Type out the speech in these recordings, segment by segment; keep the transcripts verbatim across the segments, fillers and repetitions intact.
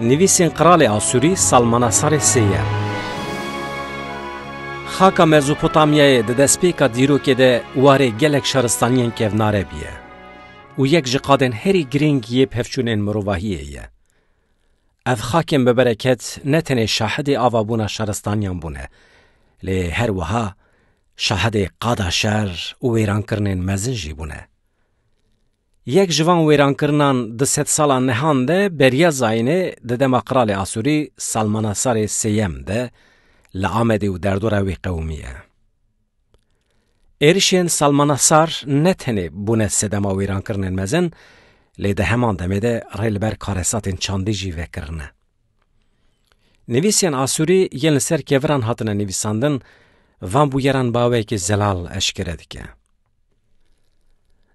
Nivîsên qralê Asûrî Salmanasarê Sêyem. Xaka Mezopotamyayê di destpêka dîrokê de warê gelek şaristaniyên kevnare bûye û yek ji qadên herî girîng yê pevçûnên mirovahiyê ye. Ev xakên bi bereket ne tenê şahidê avabûna şaristaniyan bûne, lê her wiha şahidê qada şer û wêrankirinên mezin jî bûne. Yek ji van wêrankirinan di sedsala nehan de beriya zayînê di dema qralê Asûrî Salmanasarê Sêyem de li Amedê û derdora wî qewimiye. Êrişên Salmanasar ne tenê bûne sedema wêrankirinên mezin, lê di heman demê de rê li ber karesatên çandî jî vekirine. Nivîsên Asûrî yên li ser keviran hatine nivîsandin, van bûyeran bi awayekî zelal eşkere dike.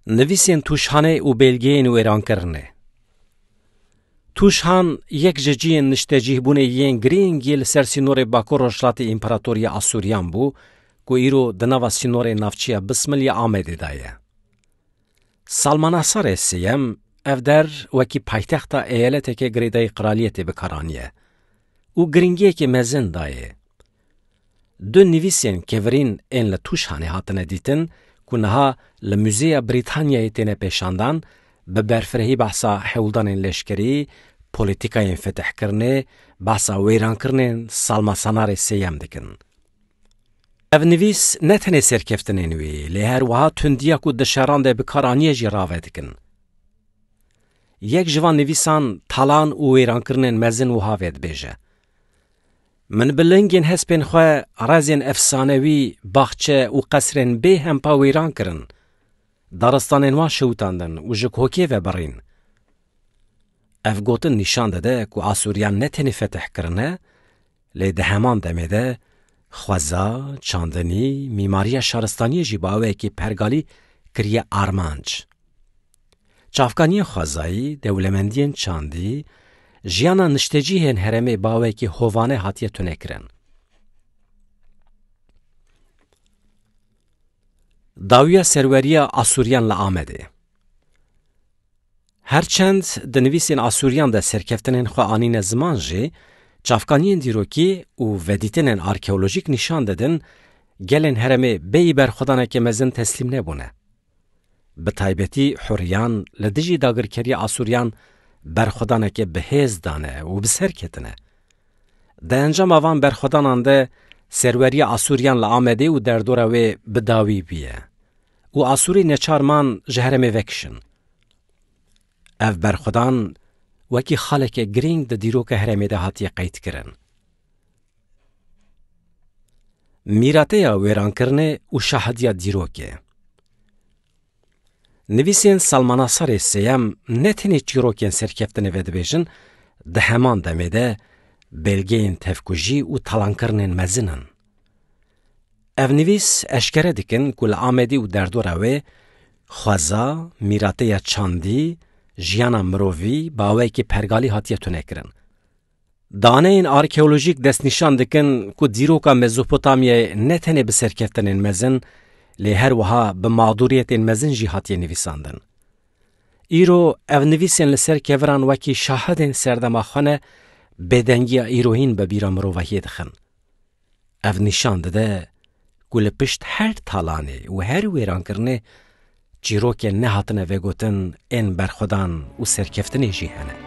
Nivîsên Tûşhanê û belgeyên wêrankirinê. Tûşhan yek ji cihên niştecîhbûnê yên girîng yê li ser sînorê bakur rojhilatê Împaratoriya Asûriyan bû, ku îro di nava sînorê navçeya Bismil ya Amedê de ye. Salmanasarê Sêyem ev der wekî paytexta eyaleteke girêdayî qraliyetê bi kar aniye û giringiyekê mezin dayê. Du nivîsên kevirîn ên li Tûşhanê hatine dîtin ku niha li Muzeya Brîtanyayê têne pêşandan, bi berfirehî behsa hewldanên leşkerî, polîtîkayên fetihkirinê, behsa wêrankirinên Salmanasarê Sêyem dikin. Ev nivîs ne tenê serkeftinên wî, lê her wiha tundiya ku di şeran de bi kar aniye jî rave dikin. Yek ji van nivîsan talan û wêrankirinên mezin wiha vedibêje: Min bi lingên hespên xwe rezên efsanewî, baxçe û qesrên bê hempa wêran kirin, daristanên wan şewitandin û ji kokê ve birîn. Ev gotin nîşan dide ku Asûriyan ne tenê fetih kirine, lê di heman demê de xweza, çandinî, mîmariya şaristaniyê jî bi awayekî pergalî kiriye armanc. Çavkaniyên xwezayî, dewlemendiyên çandî, jiyana niştecîhên herêmê bi awayekî hovane hatiye tunekirin. Dawiya serweriya Asûriyan li Amedê. Her çend di nivîsên Asûriyan de serkeftinên xwe anîne ziman jî, çavkaniyên dîrokî û vedîtinên arkeolojîk nîşan didin, gelên herêmê bêyî berxwedaneke mezin teslîm nebûne. Bi taybetî Hurriyan li dijî dagirkeriya Asûriyan berxwedaneke bi hêz dane û bi ser ketine. Di encama van berxwedanan de serweriya Asûriyan li Amedê û derdora wê bi dawî bûye û Asûrî neçar man ji herêmê vekişin. Ev berxwedan wekî xaleke girîng di dîroka herêmê de hatiye qeydkirin. Mîrateya wêrankirinê û şahidiya dîrokê. Nivîsên Salmanasarê Sêyem ne tenê çîrokên serkeftinê vedibêjin, di heman demê de belgeyên tevkujî û talankirinên mezin in. Ev nivîs eşkere dikin ku li Amedê û derdora wê xweza, mîrateya çandî, jiyana mirovî bi awayekî pergalî hatiye tunekirin. Daneyên arkeolojîk destnîşan dikin ku dîroka Mezopotamyayê ne tenê bi serkeftinên mezin, lê her wiha bi mağdûriyetên mezin jî hatiye nivîsandin. Îro ev nivîsên li ser keviran wekî şahidên serdema xwe ne, bêdengiya îroyîn bi bîra mirovahiyê dixin. Ev nîşan dide ku li pişt her talanê û her wêrankirinê çîrokên nehatine vegotin ên berxwedan û serkeftinê jî hene.